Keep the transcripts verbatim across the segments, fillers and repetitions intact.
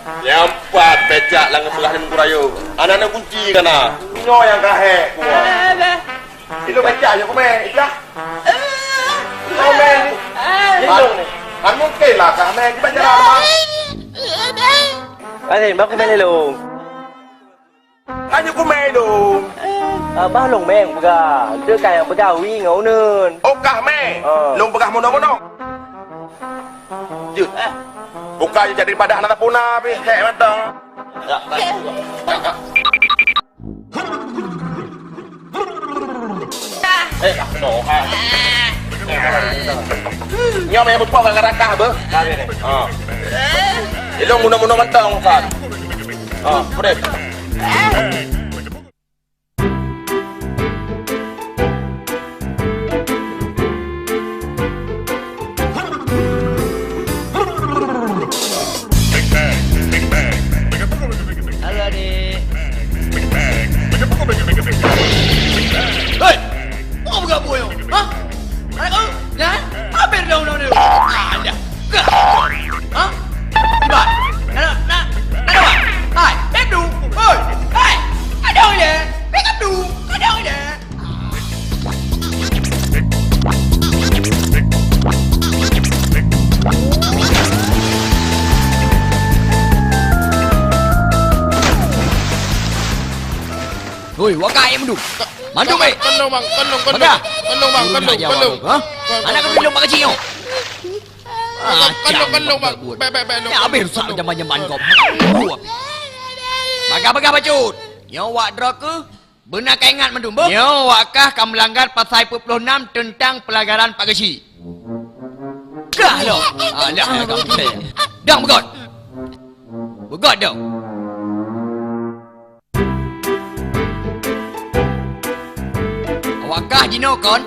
Nyang pat becak lam geupeugah ngon gurayô. Aneuk-aneuk kunci ka na. Nyoe nyang ka hék kuah. Ilôn becak nyoe kumé, ikah. Ilôn mé. Ilôn ni. Anu ke lah kah mé, kiban jalan mah. Asin, baku mé lôn. Tanyoe kumé dong. Abah lôn meng peugah. Teu ka nyang peugah wi ngon uneun. Oh, kah mé? Ah. Lôn peugah mono-mono. Jeuet. Buka je jadi padah na tapuna pi. Hek mantong. Ya, ya. Eh, no, ha. Nyoe meh beupo ka rakah beuh. Ha. Ilôn munoe-munoe mantong, Ustaz. Ha, boleh. Halo, adik. Hei! Mau bergabung, yo? Hah? Anak kau? Dah? Hampir dah undang dia. Ah, dah. Hah? Iban. Nak, nak, nak, nak, hai, beb du. Hoi. Hai. Ada orang dia. Beb du. Ada orang dia. Hoi, wakai mandu. Mandum, eh. Kandong, Bang. Kandong, kandong. Baga. Kandong, Bang. Kandong, kandong. Ha? Anak kandong Bang Kecil nyoe. Kandong, kandong, Bang. Bek, bek, bek. Ya, habis rusak zaman-zaman kau. Baga, baga, bacut. Nyoe wak droe keuh. Beuna ka ingat mandum, boh. Nyoe wak kah ka meulanggar pasai peuet ploh nam teuntang peulanggaran Pak Geuchik. Kah lom. Alah, alah, kau. Dang beugöt. Beugöt dong. Awak kah jinoe kon?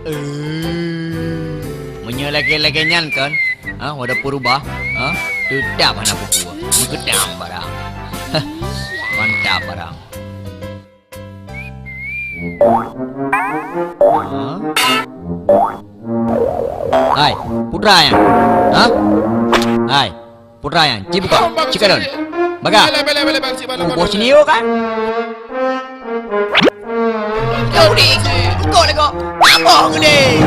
Eh, meunyoe lagèe-lagèe nyan kon, ha, wadah peureubah, ha, teutap hana peue-peue. Meugeudam barang. Hah, mantap barang. Hai, putra nyan. Ha? Hai, putra nyan. Ci buka, ci kalon. Baga. Bela, bela, bela, bela, ci balon, balon. Boh sini yo kan? Kau ni, kau ni kau. Apa kau ni?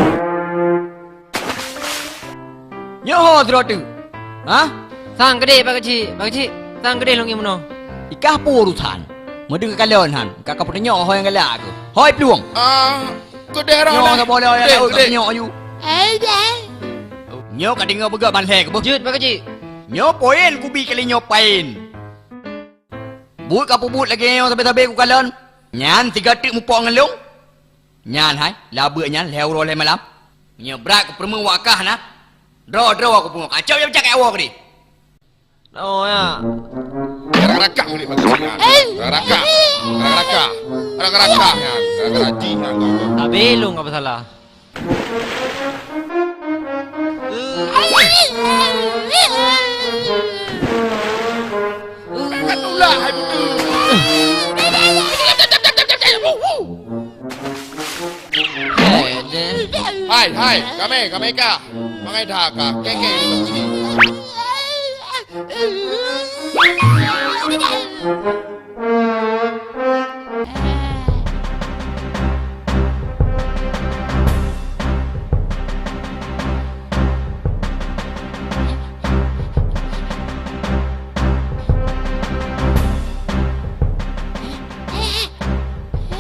Nyoe ho sidroe teuk. Hah? Sang keudeh, Pak Keuchik, Pak Keuchik, sang keudeh lôn ngieng bunoe. Ikah peue urusan? Meudeuh ka kalon han, ka, ka peutunyok ho nyang galak keuh. Hoi plueng. Ah, keudeh roh. Nyoe saboh lé nyang laôt ka peutunyok aju. Nyoe ka deungoe beugöt ban lhèe keuh beuh. Jeuet, Pak Keuchik. Nyoe poin kubi kali nyoe pain. Buet ka peubuet lagèe nyoe sabe-sabe kukalon. Nyan sigoe teuk mupok ngon lôn. Nyan hai, labeuk nyan lhèe uroe lhèe malam. Nyoe brat kupeureumeun wak kah na. Droe-droe kupeungoh kacau jak-jak keu awak deh. Oh ya. Raka-raka ulit bagi singa. Raka-raka. Raka-raka. Raka-raka nyan. Raka-raka jih nyan. Tapi lôn ka peusalah. Hai, hai, kamé, kamé kah? Mangai that kah? Kèe-kèe.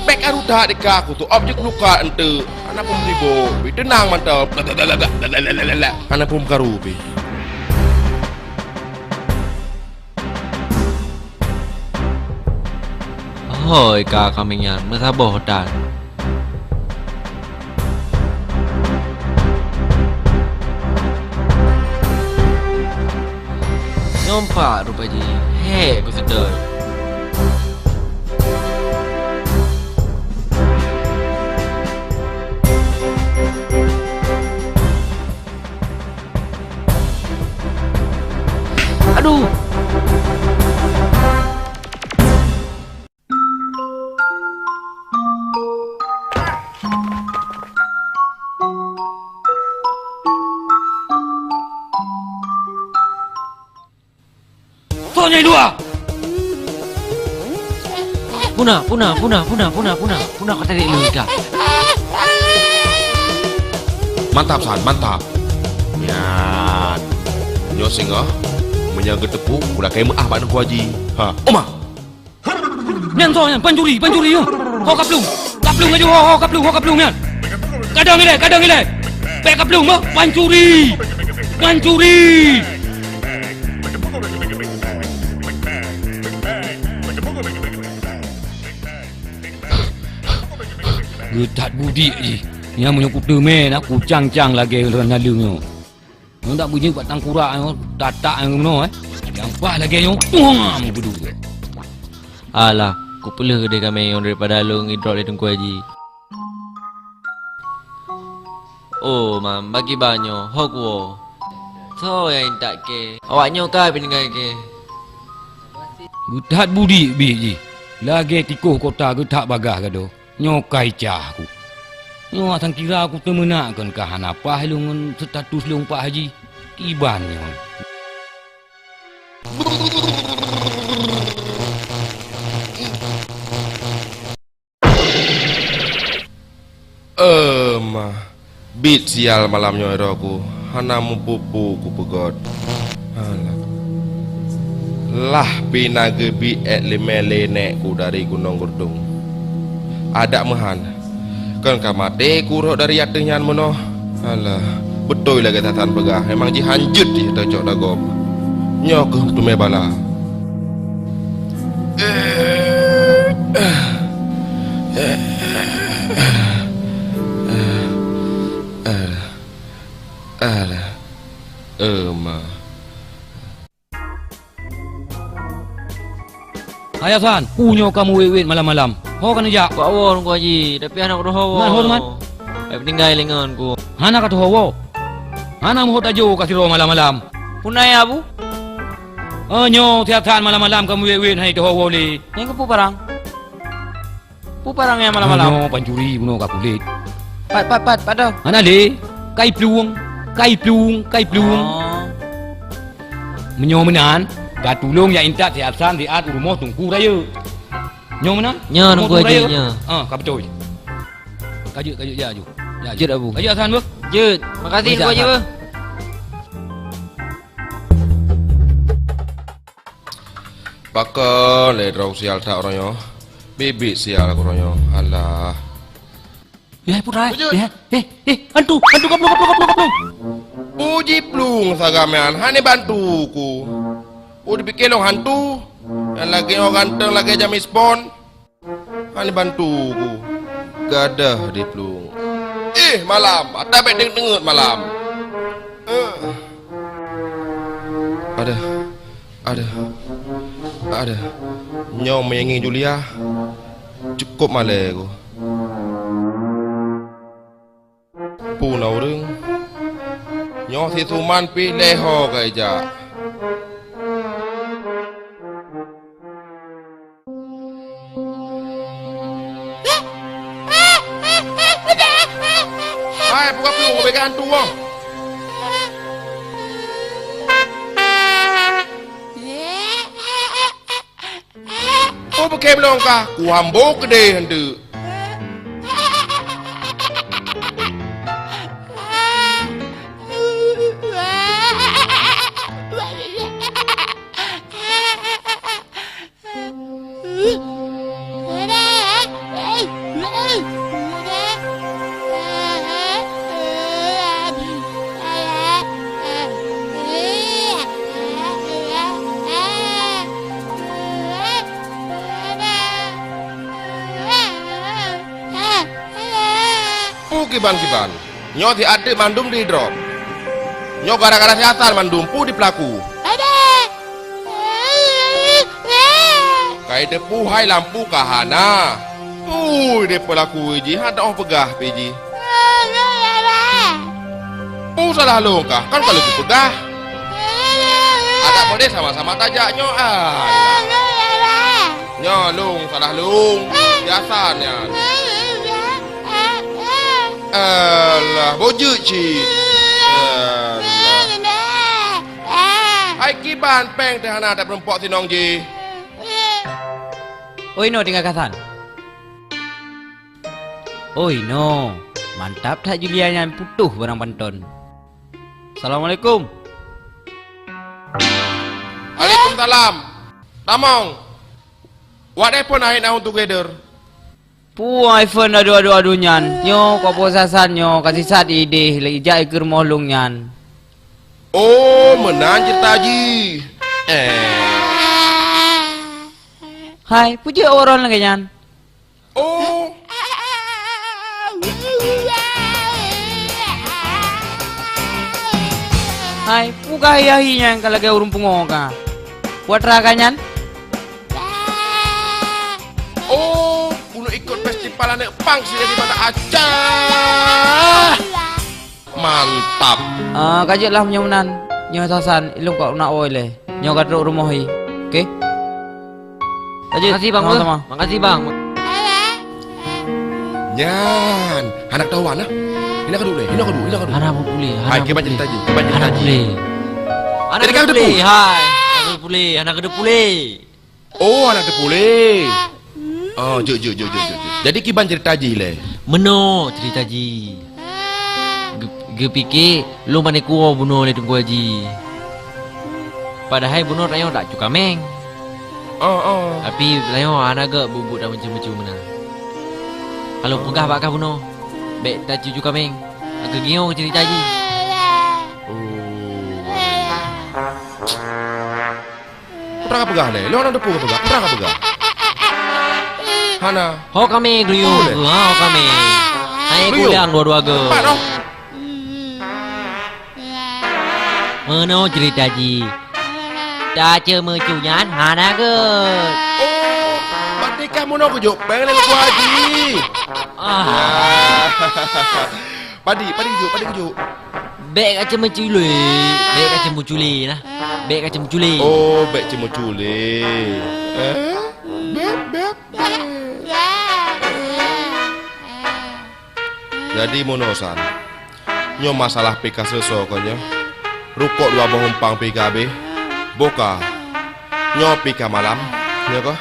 Bèk arut that dika kutu objek luka enteuk. Hana peumeusibo, bri teunang mantong. Hana peumeukaru pih. Hôi ka kami nyan meusaboh tan. Nyomprak rupa jih, hék keuseutôt. Aduh! Nyoe luwa. Puna, puna, puna, puna, puna, puna, puna kata dek lu ika. Mantap, San, mantap. Nyan. Nyoe singoh, meunyoe geuteupeue, ulakée meu'ah bak Teungku Haji. Ha, uma! Nyan soe nyan, pancuri, pancuri nyoe. Ho kaplueng. Kaplueng laju, ho, ho kaplueng, ho kaplueng nyan. Kadang ilée, kadang ilée. Bék kaplueng, meuh, pancuri. Pancuri. Geuthat budiek jih. Nyan meunyoe kuteumé na kucang-cang lagée naleueng nyoe. Nyoe dak beujeuet bak tangkurak nyoe, tatak nyoe keunoe, eh. Nyang paih lagée nyoe, puang, meubeudôh. Alah, kupeuleueh keudeh kamé nyoe daripada lôn idrop lé Teungku Haji. Oh, mam, bagi ba nyoe, ho kuwoe. Soe nyang intat kée? Awak nyoe ka pih tinggai kée. Geuthat budiek biet jih, lagée tikoh kota geuthat bagaih gadoh. Nyoe ka icah ku. Nyoe asai kira ku teumeunak kon ka hana paih lôn ngon status lôn Pak Haji. Kiban nyoe. Eh, ma. Biet sial malam nyoe droe ku, hana mupu-pu kupeugét. Alah. Lah pih na geubiet ék leumé lé nék ku dari Gunong Geurdong. Adak meuhan, kon ka maté ku rhot dari ateueh nyan meunoe. Alah, beutôi lagée Hasan peugah, memang jihan jeuet jih teucok dagob. Nyoe kheueh teumé bala. Alah, alah, ema. Hai Hasan, peue nyoe kamoe wét-wét malam-malam? Ho ka neujak? Bak woe Teungku Haji, tapi hana kateuho woe. Man ho, man? Bèk tinggai lé ngon ku. Hana kateuho woe? Hana meuhot ajo ka sidroe malam-malam. Peue na ya, Bu? Oh, nyoe si Hasan malam-malam kamoe wét-wét hana teuho woe lé. Nyan keupeue barang? Peue barang nyang malam-malam? Nyoe pancuri bunoe ka kulét. Pat, pat, pat, pat dah? Hana lé. Kai plueng, kai plueng, kai plueng. Oh. Meunyoe meunan, ka tulông jak intat si Hasan siat u rumoh Teungku Rayeuk. Nyoe meunan? Nyoe, rumoh Teungku Haji, Rayeuk. Nyoe. Ah, ka beutôi. Ka jeuet, ka jeuet, jak aju. Jak aju. Jeuet, Abu. Ka jeuet Hasan, beuh? Jeuet. Makasih, Teungku Haji, beuh. Pakon lé droe sial that uroe nyoe. Biet-biet sial aku uroe nyoe. Alah. Eh, putra, eh. Bujur. Eh, eh, eh, hantu, hantu, ka plueng, ka plueng, ka plueng, ka plueng. Uji plueng sagai meunan, hana bantu ku. Oh, dipike lôn hantu. Nyang lagèe nyoe ganteng lagèe James Bond. Hana bantu ku. Gadoh di plueng. Eh, malam, ata bèk deungeut malam. Eh. Aduh. Aduh. Aduh. Nyoe meungieng Julia. Cukôp malèe ku. Peue na ureueng? Nyoe si Suman pih lhèe ho ka ijak. Hai, peugah peue, bèk hantu nyoe. Oh, bukon bloe ka, kuambo keudeh hantu. Peue kiban-kiban? Nyoe siat teuk mandum jidrop. Nyoe gara-gara si Hasan mandum, peue di peulaku? Ka iteupeue hai lampu ka hana. Peue di peulaku jih, hana teu'oh peugah pih jih. Peue salah lôn kah? Kan ka lôn peugah. Adak peudeh sama-sama tajak nyoe, ah. Nyoe lôn salah lôn. Biasa nyan. Alah, bujeuet cit. Alah. Kiban péng teuh hana that peurumpok sinong jih. Oi no, tinggai kasan. Oi no, mantap that Julia nyan, putôh barang panton. Assalamualaikum. Waalaikumsalam. Tamong. Wat iPhone hai now together. Peue iPhone aduh, aduh, aduh nyan. Nyoe kok po sasan nyoe, ka sisat idéh, lé ijak ikeue rumoh lôn nyan. Oh, meunan ceurita jih. Eh. Hai, peue jeuet awak droen lagée nyan? Oh. Hai, peue kah hi-hi nyan ka lagée ureuëng pungo kah? Peue atra kah nyan? Oh, bunoe ikot festival aneuk pang sira di Banda Aceh. Mantap. Ah, ka jeuet lah meunyoe meunan. Nyoe sasan, ilôn kok na woe lé. Nyoe ka trok rumoh hi. Oke? Ka jeuet. Makasih, Bang, sama-sama. Makasih, Bang. Nyan, hana keutawan nah. Hina keuduek lé, hina keuduek, hina keuduek. Hana puléh, hana puléh. Hai, kiban ceurita jih, kiban ceurita jih. Hana puléh, hai. Hana puléh, hana keuduek puléh. Oh, hana teupuléh. Oh, jeuet, jeuet, jeuet, jeuet, jeuet. Jadi kiban ceurita jih lé? Meunoe ceurita jih. Ge-, geupike lôn pane kuwoe bunoe lé Teungku Haji. Padahai bunoe tanyoe tacu kaméng. Oh, oh. Tapi tanyoe hana gét buet-buet dan meucue-meucue meunan. Kalau peugah bak kah bunoe, bék tacu-cu kaméng. Akeue giyong ceurita jih. Oh. Peue ka peugah lé? Lôn hana teupeue ka peugah. Peue ka peugah? Hana. Ho kaméng geuyue. Peue lé? Ha, ho kaméng. Hai geuyue. Kudang dua-dua go. Pat oh. Meunoe ceurita jih. Tacu meucue nyan hana gét. Oh, berarti kah meunoe geujok péng lé Teungku Haji. Ah. Padi, padi geujok, padi geujok. Bék kaceu meucue lé, bék kaceu meucue lé nah. Bék kaceu meucue lé. Oh, bék ceu meucue lé. Eh? Beb, beb, beb. Jadi meunoe san. Nyoe masalah pih ka seuleusoe kon nyoe. Rukok dua boh umpang pih ka habéh. Boh ka. Nyoe pih ka malam, nyoe keuh.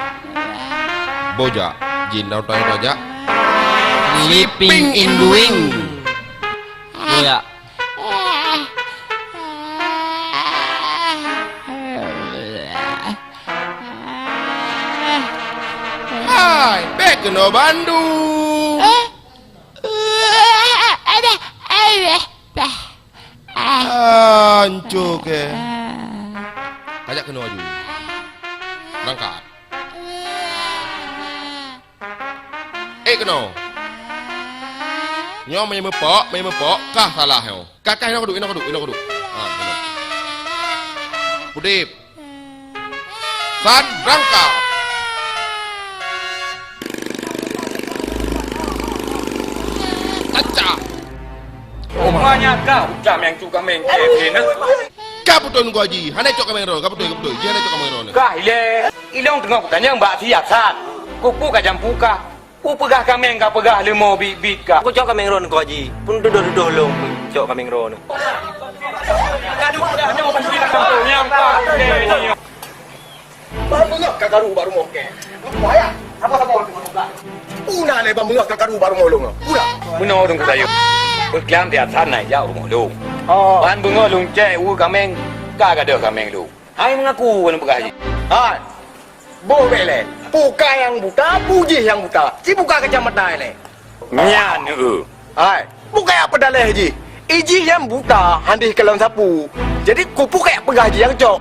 Boh jak, jinoe tanyoe tajak. Sleeping in the wing. Boh jak. Hai, bék keunoe bandum. Anco kèe. Kajak keunoe aju. Berangkat. Eh, keunoe. Nyoe meunyoe meupok, meunyoe meupok, kah salah nyoe. Kah, kah, inoe keuduek, inoe keuduek, inoe keuduek. Ha, keunoe. Udép. San, berangkat. Kaca. Rupanya kah ucam nyang cu kaméng kèe, nah. Ka beutôi Teungku Haji, hana cok kaméng droe, ka beutôi, ka beutôi. Jih hana cok kaméng droe. Kah ilèe, ilôn teungoh kutanyong bak siat san. Keupeue kajampu kah? Kupeugah kaméng kapeugah leumo biet-biet kah. Kucok kaméng droe Teungku Haji, peutudoh-tudoh lôn cok kaméng droe. Ban beungoh ka karu bak rumoh kèe. Wah, ya. Sabar, sabar, sabar. Peue na lé ban beungoh ka karu bak rumoh lôn? Peue na? Meunoe Teungku Sayeup. Beuklam di asan na jak rumoh lôn. Oh. Ban beungoh lôn cèk u kaméng, ka gadôh kaméng lôn. Hai meungaku, anu peugah jih. Hai. Boh bèk lé. Peue kah nyang buta, peue jih nyang buta. Ci buka kacamata ilèe. Nyan, eu. Hai, bukon peudalèh jih. Ijih nyang buta handéh kalon sapu. Jadi, keupeue kajak peugah jih nyang cok?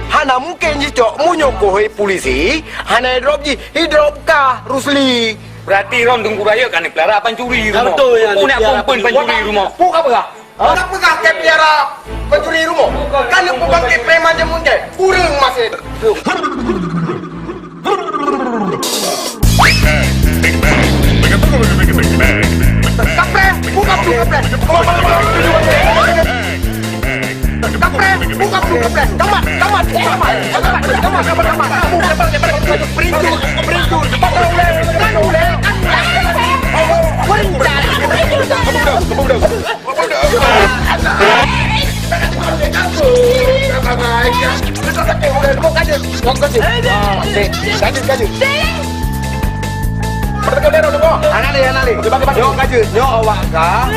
Hana mungken jicok meunyoe keuhai pulisi hana idrop jih, idrop kah, Rusli. Berarti droen Teungku Rayeuk ka neupeulara pancuri rumoh. Betul, ya, neupeulara pancuri rumoh. Peue kapeugah? Hah? Kapeugah kapiara pancuri rumoh? Ka neupubangkét preman jameun kèe? Ureueng maséh. Kapreh, buka pintu kapreh. Kapreh, buka pintu kapreh. Kamat, kamat, kamat, kamat, kamat, kamat, kamat. Perintu, perintu. Kajut, kajut. Ah, oke. Kajut, kajut. Hana lé, hana lé. Nyoe kajut, nyoe awak ka,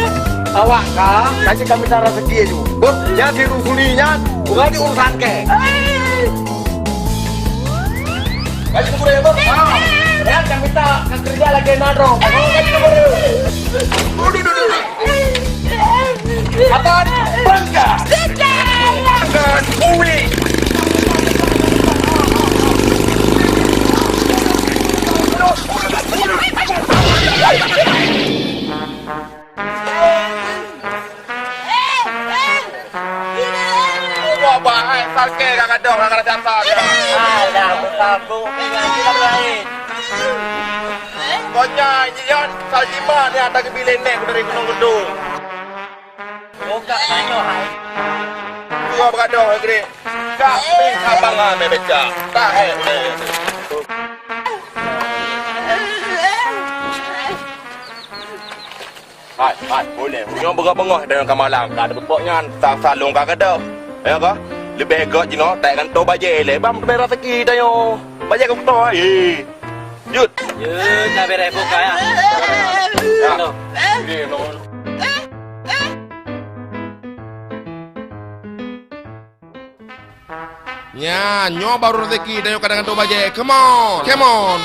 awak ka, kajut kami tara rezeki aju. Beuh, nyan si Rusuli nyan, bukan di urusan kèe. Kajut tunggu deh, beuh. Ah, nyan kami tak kerja lagi na droe. Oh, kajut tunggu deh. Duh, duh, duh, duh. Akan bangga. Akan uwi. Wah, bahai salke ka gadong ka rasa dia. Alah, beusabong dengan sila lain. Konya, jian saljimat yang tak kebilih nek dari gunung gedung. Buka tanyoe hai. Dua begadang hai gede. Kak pih abang ah meh beca. Tak hai meh. Hai, hai, boleh. Nyoe beungoh-beungoh dan kamalang ka ada bepok nyan. Tak salong ka keudok. Ya ka? Lebih gok jinoe tak ganto bajai le. Bang teumé rasaki tanyoe. Bajai kau keutoi. Eh. Jut. Jut, dah beres buka ya. Ya. Loh. Ini, loh. Nya, nyoe baru rezeki dan nyoe kadang tu bajai. Come on, come on.